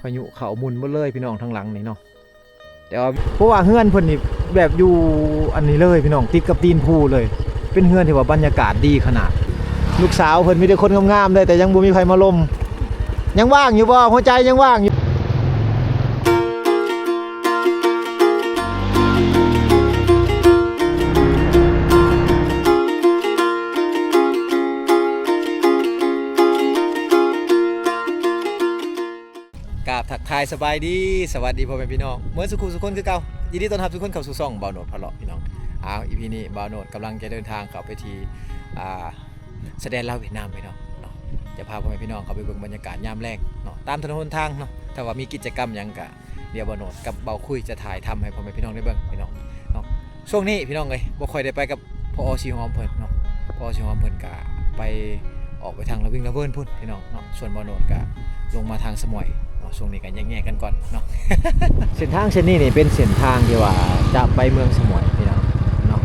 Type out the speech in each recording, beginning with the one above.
ພາຍຸເຂົ້າໝຸ່ນໝົດເລີຍພີ່ນ້ອງ ທາງຫຼັງນີ້ເນາະ. ແຕ່ວ່າ ເພາະວ່າເຮືອນເພິ່ນນີ້ແບບຢູ່ອັນນີ້ເລີຍພີ່ນ້ອງ ຕິດກັບຕີນພູເລີຍ. ເປັນເຮືອນທີ່ວ່າບັນຍາກາດດີຂະໜາດ. ລູກສາວເພິ່ນມີແຕ່ຄົນງາມໆເລີຍ ແຕ່ຍັງບໍ່ມີໃຜມາລົມ. ຍັງວ່າງຢູ່ບໍ່? ຫົວໃຈຍັງວ່າງຢູ່. ກາບທັກທາຍສະບາຍດີ ສະຫວັດດີພໍ່ແມ່ພີ່ນ້ອງເໝິດສູ່ຄູ່ສູ່ຄົນຄືເກົ່າ. ຍິນດີຕ້ອນຮັບທຸກຄົນເຂົ້າສູ່ຊ່ອງບ່າວໂນດພາເລາະພີ່ນ້ອງ. ອ້າວ ອີພີນີ້ບ່າວໂນດກຳລັງຈະເດີນທາງເຂົ້າໄປທີ່ ອ່າ ຊາຍແດນລາວຫວຽດນາມພີ່ນ້ອງເນາະ. ຈະພາພໍ່ແມ່ພີ່ນ້ອງເຂົ້າໄປເບິ່ງບັນຍາກາດຍາມແລງເນາະ ຕາມຖະໜົນຫົນທາງເນາະ. ຖ້າວ່າມີກິດຈະກຳຫຍັງກະ ດຽວບ່າວໂນດກັບບ່າວຄຸຍຈະຖ່າຍທຳໃຫ້ພໍ່ແມ່ພີ່ນ້ອງໄດ້ເບິ່ງພີ່ນ້ອງເນາະ. ຊ່ວງນີ້ພີ່ນ້ອງເອີຍ ບໍ່ຄ່ອຍໄດ້ໄປກັບ ພໍ ສີຫອມເພິ່ນເນາະ. ພໍ ສີຫອມເພິ່ນກະໄປ ອອກໄປທາງລະວິງລະເວີນພຸ້ນພີ່ນ້ອງເນາະ. ສ່ວນບ່າວໂນດກະລົງມາທາງສະໝວຍເນາະ. ຊ່ວງນີ້ກະແຍກໆກັນກ່ອນເນາະ. ເສັ້ນທາງເສັ້ນນີ້ນີ້ເປັນເສັ້ນທາງທີ່ວ່າຈະໄປເມືອງສະໝວຍພີ່ນ້ອງເນາະ.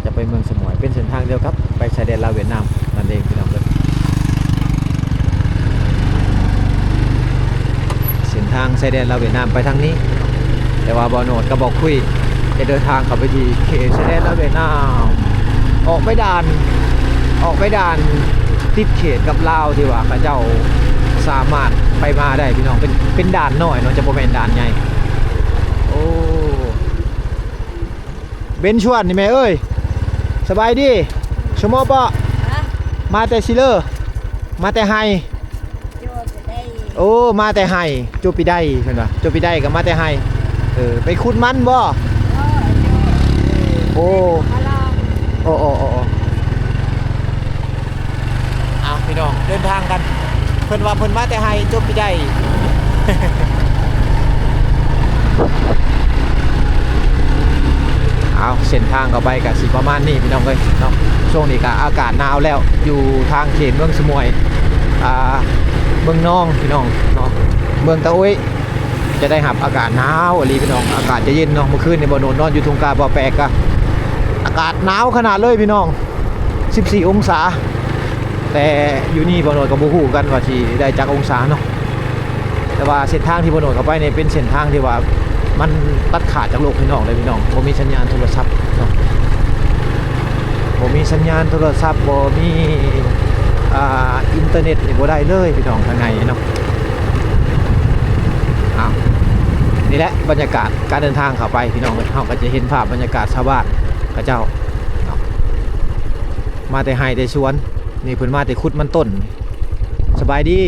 ຈະໄປເມືອງສະໝວຍ ເປັນເສັ້ນທາງດຽວກັບໄປຊາຍແດນລາວຫວຽດນາມນັ້ນເອງພີ່ນ້ອງເອີຍ. ເສັ້ນທາງຊາຍແດນລາວຫວຽດນາມໄປທາງນີ້ ແຕ່ວ່າບ່າວໂນດກັບບ່າວຄຸຍຈະເດີນທາງເຂົ້າໄປທີ່ເຂດຊາຍແດນລາວຫວຽດນາມ ອອກໄປດ່ານ ອອກໄປດ່ານຕິດເຂດກັບລາວ ທີ່ວ່າເຂົາເຈົ້າສາມາດໄປມາໄດ້ພີ່ນ້ອງ. ເປັນ ເປັນດ່ານນ້ອຍເນາະ ຈະບໍ່ແມ່ນດ່ານໃຫຍ່. ໂອ້ ເບັນຊວນນີ້ແມ່ເອີຍ ສະບາຍດີ. ສະໝໍເປາະ ຮະ ມາແຕ່ຊິເລີ ມາແຕ່ໄຮ່. ໂຈະປີໄດ ໂອ້ ມາແຕ່ໄຮ່ ໂຈະປີໄດ ເພິ່ນວ່າ ໂຈະປີໄດກໍມາແຕ່ໄຮ່. ເອີ ໄປຂຸດມັນບໍ່? ໂອ້ ໂອ້ ໂອ້ ໂອ້ ໂອ້ ອ້າວ ພີ່ນ້ອງ ເດີນທາງກັນ. ເພິ່ນວ່າເພິ່ນມາແຕ່ໄຮ່ ໂຈະປີໄດ. ເອົາ ເສັ້ນທາງເຂົ້າໄປກະຊິປະມານນີ້ພີ່ນ້ອງເອີຍເນາະ. ຊ່ວງນີ້ກະອາກາດໜາວແລ້ວ ຢູ່ທາງເຂດເມືອງສະໝວຍ ອ່າ ເມືອງນອງພີ່ນ້ອງເນາະ. ເມືອງຕາໂອ້ຍຈະໄດ້ຮັບອາກາດໜາວອີ່ຫຼີພີ່ນ້ອງ ອາກາດຈະເຢັນເນາະ. ມື້ຄືນນີ້ບ່າວໂນດນອນຢູ່ທົ່ງກາບໍ່ແປກກະ ອາກາດໜາວຂະໜາດເລີຍພີ່ນ້ອງ ສິບສີ່ອົງສາ. ແຕ່ຢູ່ນີ້ບ່າວໂນດກໍບໍ່ຮູ້ຄືກັນວ່າຊິໄດ້ຈັກອົງສາເນາະ. ແຕ່ວ່າເສັ້ນທາງທີ່ບ່າວໂນດເຂົ້າໄປນີ້ເປັນເສັ້ນທາງທີ່ວ່າມັນຕັດຂາດຈາກໂລກພາຍນອກເລີຍພີ່ນ້ອງ ບໍ່ມີສັນຍານໂທລະສັບເນາະ ບໍ່ມີສັນຍານໂທລະສັບ ບໍ່ມີ ອ່າ ອິນເຕີເນັດນີ້ບໍ່ໄດ້ເລີຍພີ່ນ້ອງ ທາງໃນເນາະ. ອ້າວ ນີ້ແຫຼະບັນຍາກາດການເດີນທາງເຂົ້າໄປພີ່ນ້ອງເອີຍ ເຮົາກໍຈະເຫັນພາບບັນຍາກາດຊາວບ້ານເຂົາເຈົ້າເນາະ ມາແຕ່ໄຮ່ແຕ່ສວນ. ນີ້ເພິ່ນມາແຕ່ຂຸດມັນຕົ້ນ. ສະບາຍດີ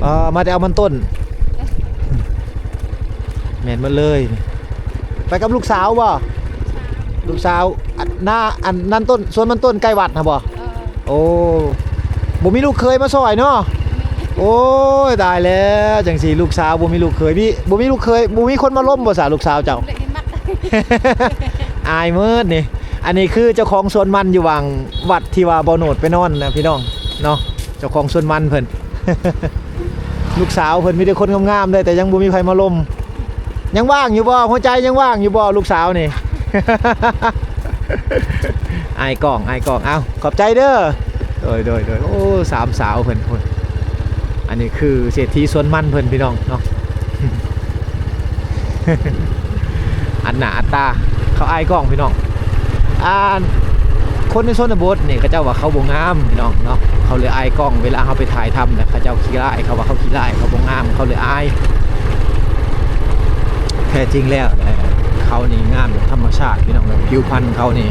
ເອີ ມາແຕ່ເອົາມັນຕົ້ນ. ແມ່ນໝົດເລີຍ. ໄປກັບລູກສາວບໍ່? ລູກສາວ ອັນ ນາ ອັນນັ້ນຕົ້ນ ສວນມັນຕົ້ນໃກ້ວັດຫັ້ນບໍ່? ເອີ ໂອ້ ບໍ່ມີລູກເຂີຍມາຊ່ອຍເນາະ? ບໍ່ມີ. ໂອ້ຍ ຕາຍແລ້ວ ຈັ່ງຊີ້ລູກສາວບໍ່ມີລູກເຂີຍ ມີ ບໍ່ມີລູກເຂີຍ ບໍ່ມີຄົນມາລົມບໍ່ສາ ລູກສາວເຈົ້າ? ອາຍໝົດນີ້. ອັນນີ້ຄືເຈົ້າຂອງສວນມັນຢູ່ຫວ່າງວັດທີ່ວ່າບ່າວໂນດໄປນອນນະພີ່ນ້ອງເນາະ ເຈົ້າຂອງສວນມັນເພິ່ນ. ລູກສາວເພິ່ນມີແຕ່ຄົນງາມໆເລີຍ ແຕ່ຍັງບໍ່ມີໃຜມາລົມ. ຍັງວ່າງຢູ່ບໍ່? ຫົວໃຈຍັງວ່າງຢູ່ບໍ່ ລູກສາວນີ້? ອາຍກ້ອງ ອາຍກ້ອງ. ເອົາ ຂອບໃຈເດີ. ໂດຍ ໂດຍ ໂດຍ. ໂອ້ ສາມສາວເພິ່ນພຸ້ນ. ອັນນີ້ຄືເສດຖີສວນມັນເພິ່ນ ພີ່ນ້ອງເນາະ. ອັນໜ້າອັດຕາ ເຂົາອາຍກ້ອງພີ່ນ້ອງ. ອ່າ ຄົນໃນຊົນນະບົດນີ້ ເຂົາເຈົ້າວ່າເຂົາບໍ່ງາມພີ່ນ້ອງເນາະ ເຂົາເລີຍອາຍກ້ອງ. ເວລາເຮົາໄປຖ່າຍທຳນະ ເຂົາເຈົ້າຂີ້ຮ້າຍ ເຂົາວ່າເຂົາຂີ້ຮ້າຍ ເຂົາບໍ່ງາມ ເຂົາເລີຍອາຍ. ແທ້ຈິງແລ້ວ ເຂົານີ້ງາມແບບທຳມະຊາດພີ່ນ້ອງ ແບບຜິວພັນເຂົານີ້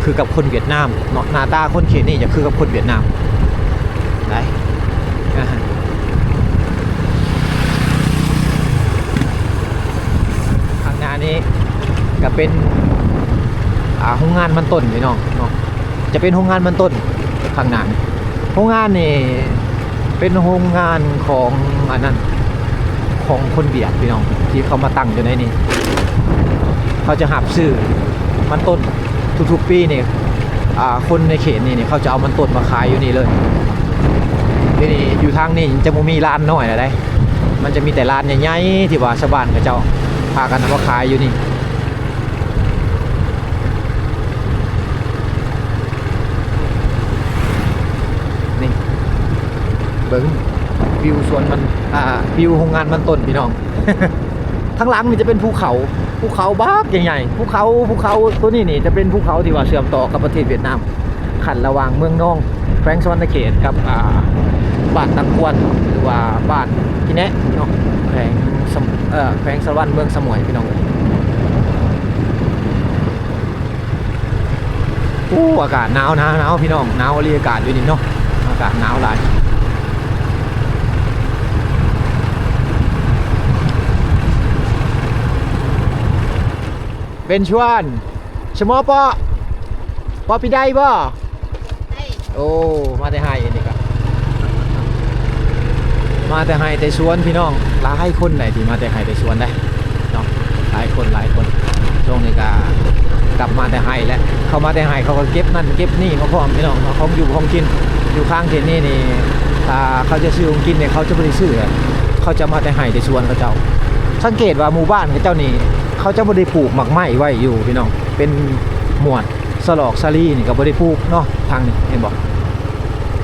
ຄືກັບຄົນຫວຽດນາມເນາະ. ໜ້າຕາຄົນເຂດນີ້ຈະຄືກັບຄົນຫວຽດນາມໄດ໋. ຂ້າງໜ້ານີ້ກໍເປັນ ອ່າ ໂຮງງານມັນຕົ້ນພີ່ນ້ອງເນາະ ຈະເປັນໂຮງງານມັນຕົ້ນຂ້າງໜ້ານີ້. ໂຮງງານນີ້ເປັນໂຮງງານຂອງອັນນັ້ນ ຂອງຄົນຫວຽດພີ່ນ້ອງ ທີ່ເຂົາມາຕັ້ງຢູ່ໃນນີ້ ເຂົາຈະຮັບຊື້ມັນຕົ້ນ ທຸກໆປີນີ້ ອ່າ ຄົນໃນເຂດນີ້ນີ້ ເຂົາຈະເອົາມັນຕົ້ນມາຂາຍຢູ່ນີ້ເລີຍ. ດຽວນີ້ຢູ່ທາງນີ້ຈະບໍ່ມີລານນ້ອຍແລ້ວໃດ໋ ມັນຈະມີແຕ່ລານໃຫຍ່ໆ ທີ່ວ່າຊາວບ້ານເຂົາເຈົ້າພາກັນເອົາມາຂາຍຢູ່ນີ້. ນີ້ ເບິ່ງ ວິວສວນມັນ ອ່າ ວິວໂຮງງານມັນຕົ້ນ ພີ່ນ້ອງ. ທາງຫຼັງນີ້ຈະເປັນພູເຂົາ ພູເຂົາບັກໃຫຍ່ໆ ພູເຂົາ ພູເຂົາໂຕນີ້ນີ້ຈະເປັນພູເຂົາທີ່ວ່າເຊື່ອມຕໍ່ກັບປະເທດຫວຽດນາມ ຂັ້ນລະຫວ່າງເມືອງນອງ ແຂວງສະຫວັນນະເຂດ ກັບ ອ່າ ບ້ານຕັງກວນ ຫຼືວ່າບ້ານກິແນະເນາະ ແຂວງສະ ເອີ ແຂວງສາລະວັນ ເມືອງສະໝວຍ ພີ່ນ້ອງເອີຍ. ໂອ້ ອາກາດໜາວ ໜາວ ໜາວ ພີ່ນ້ອງ ໜາວອີ່ຫຼີ ອາກາດຢູ່ນີ້ເນາະ ອາກາດໜາວຫຼາຍ. ເປັນຊວນ ສະໝໍເປາະ ເປາະປີໄດບໍ່? ໄດ້ ໂອ້ ມາແຕ່ໄຮ່ອັນນີ້ກະ ມາແຕ່ໄຮ່ແຕ່ສວນ ພີ່ນ້ອງ ຫຼາຍຄົນໃດທີ່ມາແຕ່ໄຮ່ແຕ່ສວນໄດ໋ເນາະ ຫຼາຍຄົນ ຫຼາຍຄົນ. ຊ່ວງນີ້ກະກັບມາແຕ່ໄຮ່ແຫຼະ ເຂົາມາແຕ່ໄຮ່ ເຂົາກໍເກັບນັ້ນເກັບນີ້ມາພ້ອມ ພີ່ນ້ອງເນາະ ຂອງຢູ່ຂອງກິນ. ຢູ່ຂ້າງເຂດນີ້ນີ້ ຖ້າເຂົາຈະຊື້ຂອງກິນນີ້ ເຂົາຈະບໍ່ໄດ້ຊື້ ເຂົາຈະມາແຕ່ໄຮ່ແຕ່ສວນເຂົາເຈົ້າ. ສັງເກດວ່າໝູ່ບ້ານເຂົາເຈົ້ານີ້ ເຂົາຈະບໍ່ໄດ້ປູກໝາກໄມ້ໄວ້ຢູ່ ພີ່ນ້ອງ ເປັນໝວດ ສະຫຼອກສາລີນີ້ກໍບໍ່ໄດ້ປູກເນາະ ທາງນີ້ເຫັນບໍ່?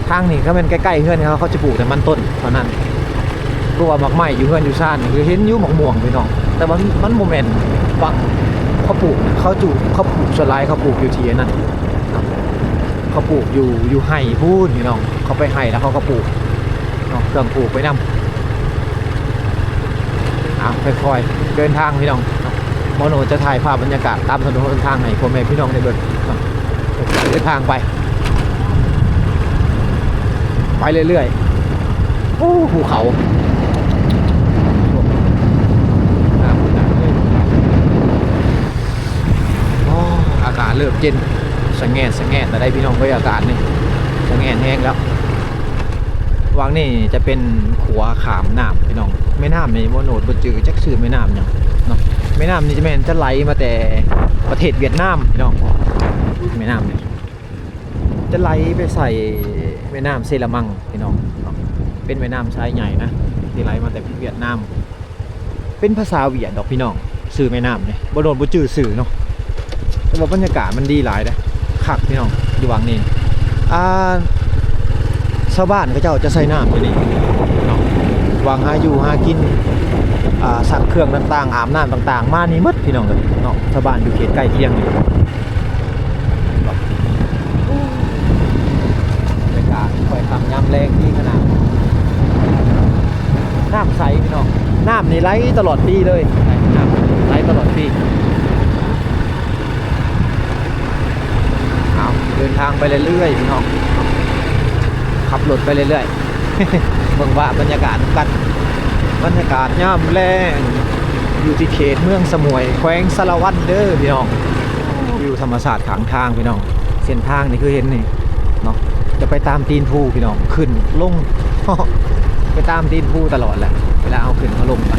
ທາງນີ້ກໍແມ່ນໃກ້ໆເຮືອນເຂົາ ເຂົາຈະປູກແຕ່ມັນຕົ້ນເທົ່ານັ້ນ. ເພາະວ່າໝາກໄມ້ຢູ່ເຮືອນຢູ່ຊານນີ້ຄືເຫັນຢູ່ ໝາກມ່ວງ ພີ່ນ້ອງ ແຕ່ວ່າມັນບໍ່ແມ່ນບັກເຂົາປູກ ເຂົາຈູ ເຂົາປູກ ສ່ວນຫຼາຍເຂົາປູກຢູ່ທີ່ອັນນັ້ນ ເຂົາປູກຢູ່ ຢູ່ໄຮ່ພຸ້ນ ພີ່ນ້ອງ ເຂົາໄປໄຮ່ແລ້ວເຂົາກໍປູກ ເນາະ ເຄື່ອງປູກໄປນຳ. ເອົາ ຄ່ອຍໆເດີນທາງ ພີ່ນ້ອງ ບໍ່ໂນຈະຖ່າຍພາບບັນຍາກາດຕາມຖະໜົນຫົນທາງໃຫ້ພໍ່ແມ່ພີ່ນ້ອງໄດ້ເບິ່ງເນາະ. ເດີນທາງໄປ ໄປເລື້ອຍໆ ໂອ້ ພູເຂົາ ໂອ້ ອາກາດເລີ່ມເຢັນ ສະແງດ ສະແງດແລ້ວໄດ໋ ພີ່ນ້ອງເອີຍ ອາກາດນີ້ສະແງດແຮງແລ້ວ. ຫວ່າງນີ້ຈະເປັນຂົວຂ້າມນ້ຳ ພີ່ນ້ອງ ແມ່ນ້ຳນີ້ບໍ່ໂນດບໍ່ຈື່ຈັກຊື່ແມ່ນ້ຳຫຍັງເນາະ. ແມ່ນ້ຳນີ້ຈະແມ່ນຈະໄຫຼມາແຕ່ປະເທດຫວຽດນາມ ພີ່ນ້ອງ ແມ່ນ້ຳນີ້ຈະໄຫຼໄປໃສ່ແມ່ນ້ຳເຊລະມັງ ພີ່ນ້ອງເນາະ ເປັນແມ່ນ້ຳສາຍໃຫຍ່ນະ ທີ່ໄຫຼມາແຕ່ຫວຽດນາມ. ເປັນພາສາຫວຽດດອກພີ່ນ້ອງ ຊື່ແມ່ນ້ຳນີ້ ບໍ່ໂດນບໍ່ຈື່ຊື່ເນາະ ແຕ່ວ່າບັນຍາກາດມັນດີຫຼາຍເດ້ ຄັກພີ່ນ້ອງ. ຢູ່ຫວ່າງນີ້ ອ່າ ຊາວບ້ານເຂົາເຈົ້າຈະໃຊ້ນ້ຳຢູ່ນີ້ເນາະ ຫວ່າງຫາຢູ່ຫາກິນ ອ່າ ຊັກເຄື່ອງຕ່າງໆ ອາບນ້ຳຕ່າງໆ ມານີ້ໝົດພີ່ນ້ອງເອີຍເນາະ ຊາວບ້ານຢູ່ເຂດໃກ້ຄຽງນີ້. ບັນຍາກາດຄ່ອຍຄ່ຳຍາມແລງດີຂະໜາດ ນ້ຳໃສພີ່ນ້ອງ ນ້ຳນີ້ໄຫຼຕະຫຼອດປີເລີຍ ນ້ຳໄຫຼຕະຫຼອດປີ. ເອົາ ເດີນທາງໄປເລື້ອຍໆ ພີ່ນ້ອງ ຂັບລົດໄປເລື້ອຍໆ ເບິ່ງວ່າບັນຍາກາດນຳກັນ ບັນຍາກາດຍາມແລງ ຢູ່ທີ່ເຂດເມືອງສະໝວຍ ແຂວງສາລະວັນເດີພີ່ນ້ອງ. ວິວທຳມະຊາດຂ້າງທາງພີ່ນ້ອງ ເສັ້ນທາງນີ້ຄືເຫັນນີ້ເນາະ ຈະໄປຕາມຕີນພູພີ່ນ້ອງ ຂຶ້ນລົງ ໄປຕາມຕີນພູຕະຫຼອດແຫຼະ ເວລາເຮົາຂຶ້ນເຮົາລົງໄປ.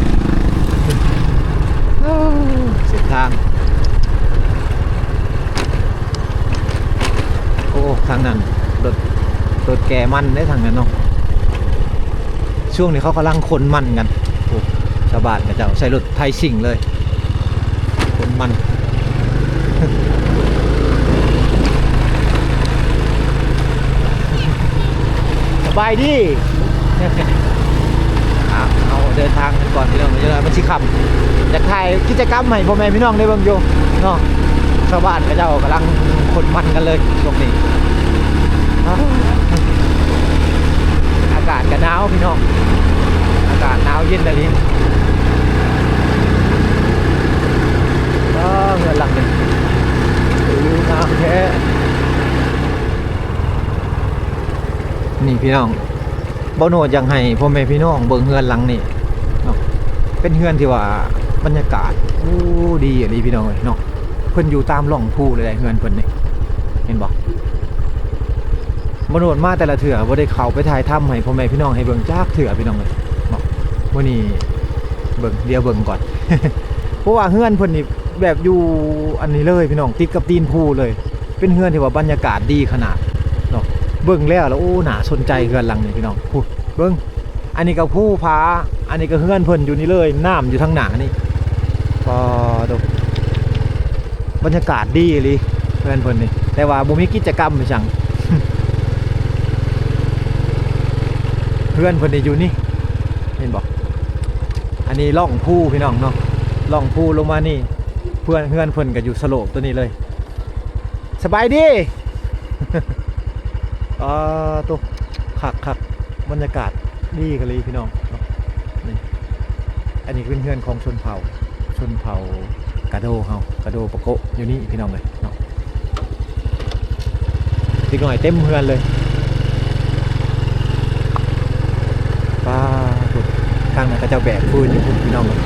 ເສັ້ນທາງ ໂອ້ ທາງນັ້ນລົດ ລົດແກ່ມັນເດ້ທາງນັ້ນເນາະ. ຊ່ວງນີ້ເຂົາກຳລັງຂົນມັນກັນ ໂອ້ ຊາວບ້ານເຂົາເຈົ້າໃຊ້ລົດໄຖຊິງເລີຍ ຂົນມັນ. ສະບາຍດີ. ອ່ະ ເຮົາເດີນທາງກັນກ່ອນພີ່ນ້ອງ ຈັກໜ້ອຍມັນຊິຄ່ຳ ຢາກຖ່າຍກິດຈະກຳໃຫ້ພໍ່ແມ່ພີ່ນ້ອງໄດ້ເບິ່ງຢູ່ເນາະ. ຊາວບ້ານເຂົາເຈົ້າກຳລັງຂົນມັນກັນເລີຍຊ່ວງນີ້. ອາກາດກະໜາວພີ່ນ້ອງ ອາກາດໜາວເຢັນອີ່ຫຼີ. ເອີ ເຮືອນຫຼັງນີ້ ວິວງາມແທ້. ນີ້ພີ່ນ້ອງ ບໍ່ໂນດຢາກໃຫ້ພໍ່ແມ່ພີ່ນ້ອງເບິ່ງເຮືອນຫຼັງນີ້ເນາະ ເປັນເຮືອນທີ່ວ່າບັນຍາກາດ ໂອ້ ດີອີ່ຫຼີພີ່ນ້ອງເອີຍເນາະ. ເພິ່ນຢູ່ຕາມຮ່ອງພູເລີຍເຮືອນເພິ່ນນີ້ ເຫັນບໍ່? ບໍ່ໂນດມາແຕ່ລະເທື່ອບໍ່ໄດ້ເຂົ້າໄປຖ່າຍທຳໃຫ້ພໍ່ແມ່ພີ່ນ້ອງໃຫ້ເບິ່ງຈັກເທື່ອພີ່ນ້ອງເອີຍເນາະ. ມື້ນີ້ເບິ່ງ ດຽວເບິ່ງກ່ອນ ເພາະວ່າເຮືອນເພິ່ນນີ້ແບບຢູ່ອັນນີ້ເລີຍພີ່ນ້ອງ ຕິດກັບຕີນພູເລີຍ. ເປັນເຮືອນທີ່ວ່າບັນຍາກາດດີຂະໜາດເນາະ ເບິ່ງແລ້ວລະ ໂອ້ ໜ້າສົນໃຈເຮືອນຫຼັງນີ້ພີ່ນ້ອງ. ພຸ້ນ ເບິ່ງ ອັນນີ້ກໍພູຜາ ອັນນີ້ກໍເຮືອນເພິ່ນຢູ່ນີ້ເລີຍ ນ້ຳຢູ່ທາງໜ້ານີ້. ປາໂທ້ ບັນຍາກາດດີອີ່ຫຼີເຮືອນເພິ່ນນີ້ ແຕ່ວ່າບໍ່ມີກິດຈະກຳອີ່ຫຍັງ. ເຮືອນເພິ່ນນີ້ຢູ່ນີ້ ເຫັນບໍ່? ອັນນີ້ລ່ອງພູພີ່ນ້ອງເນາະ ລ່ອງພູລົງມານີ້ ເພື່ອນເຮືອນເພິ່ນກໍຢູ່ສະໂລບຕົວນີ້ເລີຍ. ສະບາຍດີ. ອ່າ ໂຕ ຄັກໆ ບັນຍາກາດດີກະລີພີ່ນ້ອງເນາະ. ນີ້ ອັນນີ້ເປັນເຮືອນຂອງຊົນເຜົ່າ ຊົນເຜົ່າກະໂດເຮົາ ກະໂດປະໂກະຢູ່ນີ້ພີ່ນ້ອງເອີຍເນາະ. ເດັກນ້ອຍເຕັມເຮືອນເລີຍ. ປາດ ທາງນັ້ນເຂົາເຈົ້າແບກຟືນຢູ່ພຸ້ນພີ່ນ້ອງເອີຍ.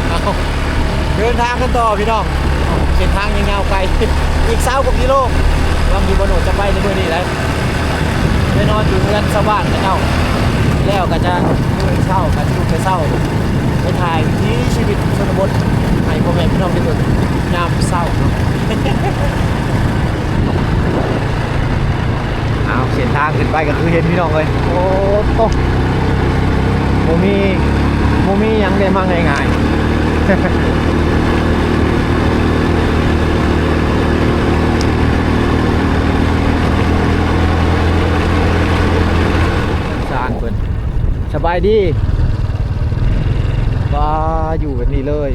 ເອົາ ເດີນທາງກັນຕໍ່ພີ່ນ້ອງ. ເສັ້ນທາງຍັງຍາວໄກ ອີກຊາວກວ່າກິໂລ ຫວັງຢູ່ບໍ່ໂນດຈະໄປໃນມື້ນີ້ໄດ໋. ໄດ້ນອນຢູ່ເຮືອນຊາວບ້ານເຂົາເຈົ້າ ແລ້ວກໍຈະມື້ເຊົ້າກໍຈະລຸກແຕ່ເຊົ້າ ໄປຖ່າຍວິຖີຊີວິດຊົນນະບົດໃຫ້ພໍ່ແມ່ພີ່ນ້ອງໄດ້ເບິ່ງຍາມເຊົ້າເນາະ. ເອົາ ເສັ້ນທາງຂຶ້ນໄປກໍຄືເຫັນພີ່ນ້ອງເອີຍ. ໂອ້ໂຕ ບໍ່ມີ ບໍ່ມີຫຍັງໄດ້ມາງ່າຍໆ. ສານເພິ່ນ ສະບາຍດີ. ວ່າຢູ່ແບບນີ້ເລີຍ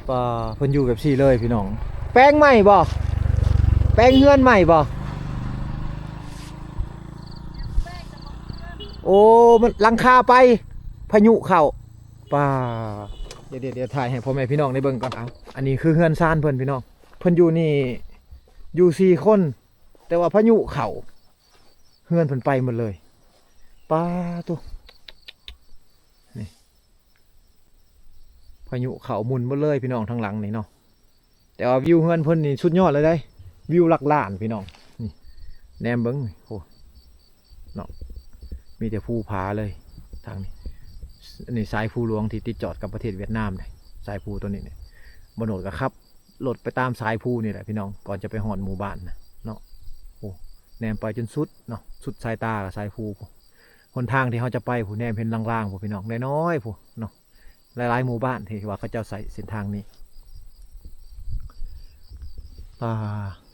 ວ່າເພິ່ນຢູ່ແບບຊີ້ເລີຍພີ່ນ້ອງ. ແປງໃໝ່ບໍ່? ແປງເຮືອນໃໝ່ບໍ່? ໂອ້ ມັນຫຼັງຄາໄປ ພາຍຸເຂົ້າ. ປ້າ ດຽວ ດຽວ ດຽວຖ່າຍໃຫ້ພໍ່ແມ່ພີ່ນ້ອງໄດ້ເບິ່ງກ່ອນ. ເອົາ ອັນນີ້ຄືເຮືອນຊານເພິ່ນພີ່ນ້ອງ ເພິ່ນຢູ່ນີ້ຢູ່ສີ່ຄົນ ແຕ່ວ່າພາຍຸເຂົ້າ ເຮືອນເພິ່ນໄປໝົດເລີຍ. ປ້າໂຕ ນີ້ ພາຍຸເຂົ້າໝຸ່ນໝົດເລີຍພີ່ນ້ອງ ທາງຫຼັງນີ້ເນາະ. ແຕ່ວ່າວິວເຮືອນເພິ່ນນີ້ສຸດຍອດເລີຍເດ້ ວິວຫຼັກລ້ານພີ່ນ້ອງ. ນີ້ ແນມເບິ່ງ ໂອ້ ເນາະ ມີແຕ່ພູຜາເລີຍທາງນີ້. ອັນນີ້ສາຍພູຫຼວງທີ່ຕິດຈອດກັບປະເທດຫວຽດນາມເດ້ ສາຍພູຕົວນີ້ນີ້. ບໍ່ໂນດກໍຂັບລົດໄປຕາມສາຍພູນີ້ແຫຼະພີ່ນ້ອງ ກ່ອນຈະໄປຮອດໝູ່ບ້ານນະເນາະ. ໂອ້ ແນມໄປຈົນສຸດເນາະ ສຸດສາຍຕາກໍສາຍພູພຸ້ນ. ຫົນທາງທີ່ເຮົາຈະໄປພຸ້ນ ແນມເຫັນລາງໆພຸ້ນພີ່ນ້ອງ ນ້ອຍໆພຸ້ນເນາະ. ຫຼາຍໆໝູ່ບ້ານທີ່ວ່າເຂົາເຈົ້າໃຊ້ເສັ້ນທາງນີ້. ອ່າ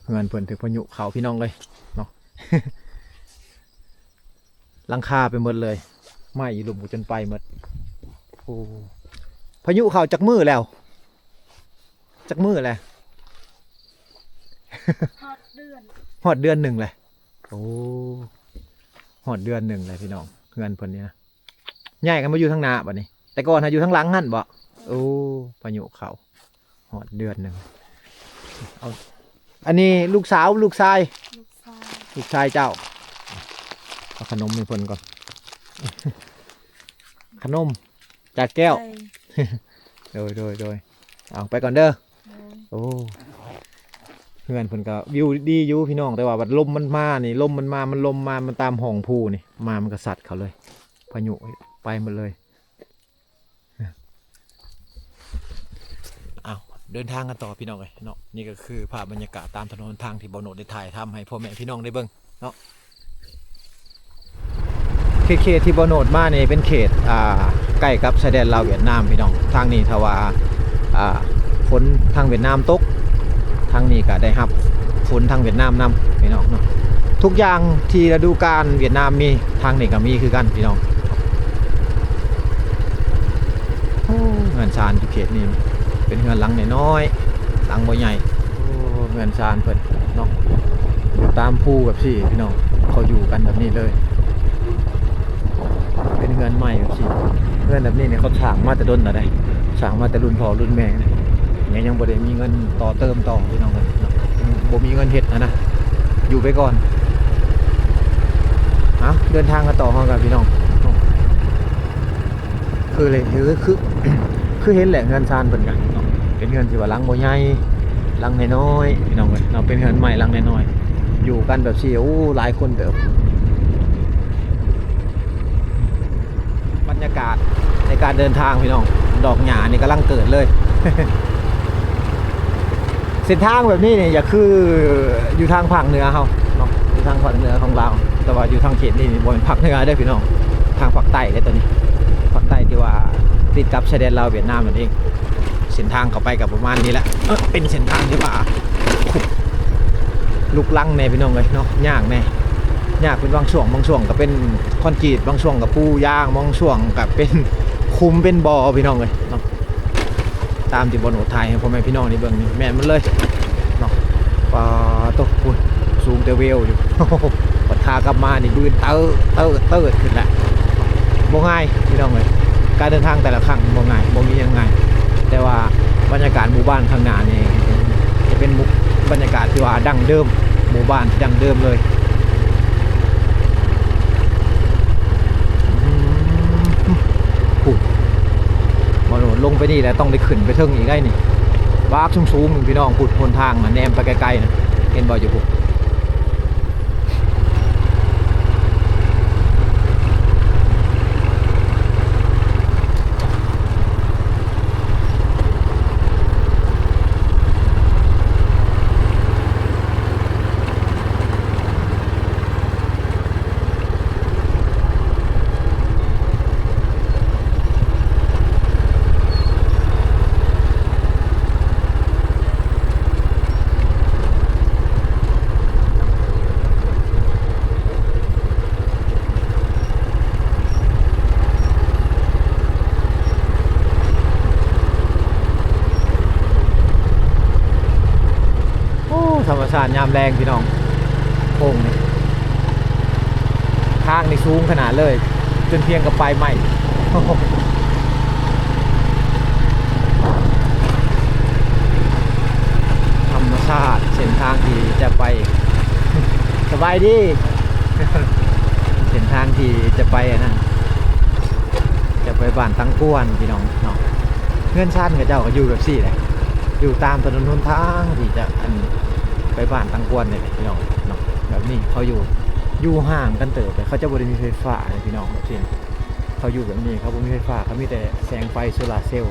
ເຮືອນເພິ່ນຖືກພາຍຸເຂົ້າພີ່ນ້ອງເອີຍເນາະ ຫຼັງຄາໄປໝົດເລີຍ ໄມ້ຢູ່ລຸ່ມກໍຈົນໄປໝົດ. ໂອ້ ພາຍຸເຂົ້າຈັກມື້ແລ້ວ? ຈັກມື້ແລ້ວ? ຮອດເດືອນ ຮອດເດືອນໜຶ່ງແລ້ວ. ໂອ້ ຮອດເດືອນໜຶ່ງແລ້ວພີ່ນ້ອງ ເຮືອນເພິ່ນນີ້ນະ. ຍ້າຍກັນມາຢູ່ທາງໜ້າບັດນີ້ ແຕ່ກ່ອນຫາຢູ່ທາງຫຼັງຫັ້ນບໍ? ໂອ້ ພາຍຸເຂົ້າ ຮອດເດືອນໜຶ່ງ. ເອົາ ອັນນີ້ລູກສາວ ລູກຊາຍ? ລູກຊາຍ ລູກຊາຍເຈົ້າ. ເອົາຂະໜົມໃຫ້ເພິ່ນກ່ອນ ຂະໜົມຈາກແກ້ວ. ໂດຍ ໂດຍ ໂດຍ ເອົາໄປກ່ອນເດີ. ໂອ້ ເຮືອນເພິ່ນກໍວິວດີຢູ່ພີ່ນ້ອງ ແຕ່ວ່າບັດລົມມັນມານີ້ ລົມມັນມາ ມັນລົມມາ ມັນຕາມຮ່ອງພູນີ້ມາ ມັນກໍຊັດເຂົ້າເລີຍ ພາຍຸໄປໝົດເລີຍ. ເອົາ ເດີນທາງກັນຕໍ່ພີ່ນ້ອງເອີຍເນາະ. ນີ້ກໍຄືພາບບັນຍາກາດຕາມຖະໜົນຫົນທາງທີ່ບໍ່ໂນດໄດ້ຖ່າຍທຳໃຫ້ພໍ່ແມ່ພີ່ນ້ອງໄດ້ເບິ່ງເນາະ. ເຂດ ເຂດທີ່ບໍ່ໂນດມານີ້ເປັນເຂດ ອ່າ ໃກ້ກັບຊາຍແດນລາວຫວຽດນາມພີ່ນ້ອງ. ທາງນີ້ຖ້າວ່າ ອ່າ ຝົນທາງຫວຽດນາມຕົກ ທາງນີ້ກໍໄດ້ຮັບຝົນທາງຫວຽດນາມນຳພີ່ນ້ອງເນາະ. ທຸກຢ່າງທີ່ລະດູການຫວຽດນາມມີ ທາງນີ້ກໍມີຄືກັນພີ່ນ້ອງ. ໂອ້ ເຮືອນຊານຢູ່ເຂດນີ້ເປັນເຮືອນຫຼັງນ້ອຍໆ ຫຼັງບໍ່ໃຫຍ່. ໂອ້ ເຮືອນຊານເພິ່ນເນາະ ຢູ່ຕາມພູແບບຊີ້ພີ່ນ້ອງ ເຂົາຢູ່ກັນແບບນີ້ເລີຍ. ເປັນເຮືອນໃໝ່ແບບຊີ້ ເຮືອນແບບນີ້ນີ້ເຂົາສ້າງມາແຕ່ດົນແລ້ວເດ້ ສ້າງມາແຕ່ລຸ້ນພໍ່ລຸ້ນແມ່ ຍັງ ຍັງບໍ່ໄດ້ມີເງິນຕໍ່ເຕີມຕໍ່ພີ່ນ້ອງເອີຍເນາະ. ບໍ່ມີເງິນເຮັດຫັ້ນນະ ຢູ່ໄປກ່ອນ. ເອົາ ເດີນທາງກັນຕໍ່ເຮົາກັນພີ່ນ້ອງ. ຄືເລີຍ ຄື ຄື ຄືເຫັນແຫຼະ ເຮືອນຊານເພິ່ນກໍເນາະ ເປັນເຮືອນທີ່ວ່າຫຼັງບໍ່ໃຫຍ່ ຫຼັງນ້ອຍໆ ພີ່ນ້ອງເອີຍເນາະ. ເປັນເຮືອນໄມ້ຫຼັງນ້ອຍໆ ຢູ່ກັນແບບຊີ້ ໂອ້ ຫຼາຍຄົນເຕີບ. ບັນຍາກາດໃນການເດີນທາງພີ່ນ້ອງ ດອກຫຍ້ານີ້ກຳລັງເກີດເລີຍ. ເສັ້ນທາງແບບນີ້ນີ້ ຢາກຄືຢູ່ທາງພາກເໜືອເຮົາເນາະ ຢູ່ທາງພາກເໜືອຂອງລາວ. ແຕ່ວ່າຢູ່ທາງເຂດນີ້ນີ້ບໍ່ແມ່ນພາກເໜືອເດ້ພີ່ນ້ອງ ທາງພາກໃຕ້ເດ້ຕົວນີ້ ພາກໃຕ້ທີ່ວ່າຕິດກັບຊາຍແດນລາວຫວຽດນາມນັ້ນເອງ. ເສັ້ນທາງເຂົ້າໄປກໍປະມານນີ້ແຫຼະ. ເອີ ເປັນເສັ້ນທາງທີ່ວ່າ ລຸກລັງແດ່ພີ່ນ້ອງເອີຍເນາະ, ຍາກແດ່ ຍາກເປັນບາງຊ່ວງ, ບາງຊ່ວງກໍເປັນຄອນກຣີດ, ບາງຊ່ວງກໍປູຢາງ, ບາງຊ່ວງກໍເປັນຂຸມເປັນບໍ່ພີ່ນ້ອງເອີຍເນາະ. ຕາມທີ່ບ່າວໂນດຖ່າຍໃຫ້ພໍ່ແມ່ພີ່ນ້ອງໄດ້ເບິ່ງນີ້ ແມ່ນໝົດເລີຍເນາະ. ປາໂຕ ພຸ້ນ ສູງແຕ່ເວວຢູ່. ບັດຂາກັບມານີ້ບືນເຕີດ ເຕີດ ເຕີດຂຶ້ນແຫຼະ. ບໍ່ງ່າຍພີ່ນ້ອງເອີຍ, ການເດີນທາງແຕ່ລະຄັ້ງບໍ່ງ່າຍ, ບໍ່ມີຫຍັງງ່າຍ, ແຕ່ວ່າບັນຍາກາດໝູ່ບ້ານຂ້າງໜ້ານີ້ ຈະເປັນໝູ່ ບັນຍາກາດທີ່ວ່າດັ້ງເດີມ, ໝູ່ບ້ານທີ່ດັ້ງເດີມເລີຍ. ອືມ ພຸ້ນ ບໍ່ ລົງໄປນີ້ແຫຼະ ຕ້ອງໄດ້ຂຶ້ນໄປເທິງອີກໄດ໋ນີ້, ບາກສູງໆ ພີ່ນ້ອງ. ພຸ້ນ ຫົນທາງນະ ແນມໄປໄກໆນະ ເຫັນບໍ່ຢູ່ພຸ້ນ? ໂອ້ ທຳມະຊາດຍາມແລງພີ່ນ້ອງ. ໂຄ້ງນີ້ ທາງນີ້ສູງຂະໜາດເລີຍ ຈົນພຽງກັບປາຍໄມ້. ທຳມະຊາດ ເສັ້ນທາງທີ່ຈະໄປ ສະບາຍດີ ເສັ້ນທາງທີ່ຈະໄປອັນນັ້ນ ຈະໄປບ້ານຕັງກວນພີ່ນ້ອງເນາະ. ເຮືອນຊານເຂົາເຈົ້າກໍຢູ່ແບບຊີ້ແຫຼະ ຢູ່ຕາມຖະໜົນຫົນທາງທີ່ຈະ ອັນ ໄປບ້ານຕັງກວນນີ້ແຫຼະພີ່ນ້ອງເນາະ. ແບບນີ້ເຂົາຢູ່ ຢູ່ຫ່າງກັນເຕີບ ເຂົາເຈົ້າບໍ່ໄດ້ມີໄຟຟ້າເດ້ພີ່ນ້ອງ. ເຂົາຢູ່ແບບນີ້ ເຂົາບໍ່ມີໄຟຟ້າ ເຂົາມີແຕ່ແສງໄຟໂຊລາເຊວ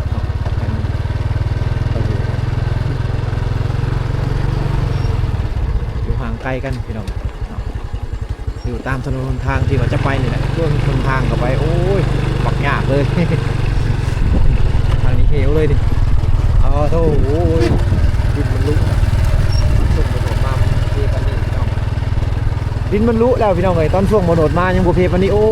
ເນາະ. ອັນນີ້ເຂົາຢູ່ ຢູ່ຫ່າງໄກກັນພີ່ນ້ອງເນາະ. ຢູ່ຕາມຖະໜົນຫົນທາງທີ່ວ່າຈະໄປນີ້ແຫຼະ. ເບິ່ງຫົນທາງເຂົ້າໄປ ໂອ້ຍ ບັກຍາກເລີຍ ທາງນີ້ເຫວເລີຍນີ້. ເອົາໂທ້ ໂອ້ຍ ດິນມັນລຸ ຊ່ວງບ່າວໂນດມາມັນເພປານນີ້ພີ່ນ້ອງ. ດິນມັນລຸແລ້ວພີ່ນ້ອງເອີຍ, ຕອນຊ່ວງບ່າວໂນດມາຍັງບໍ່ເພປານນີ້. ໂອ້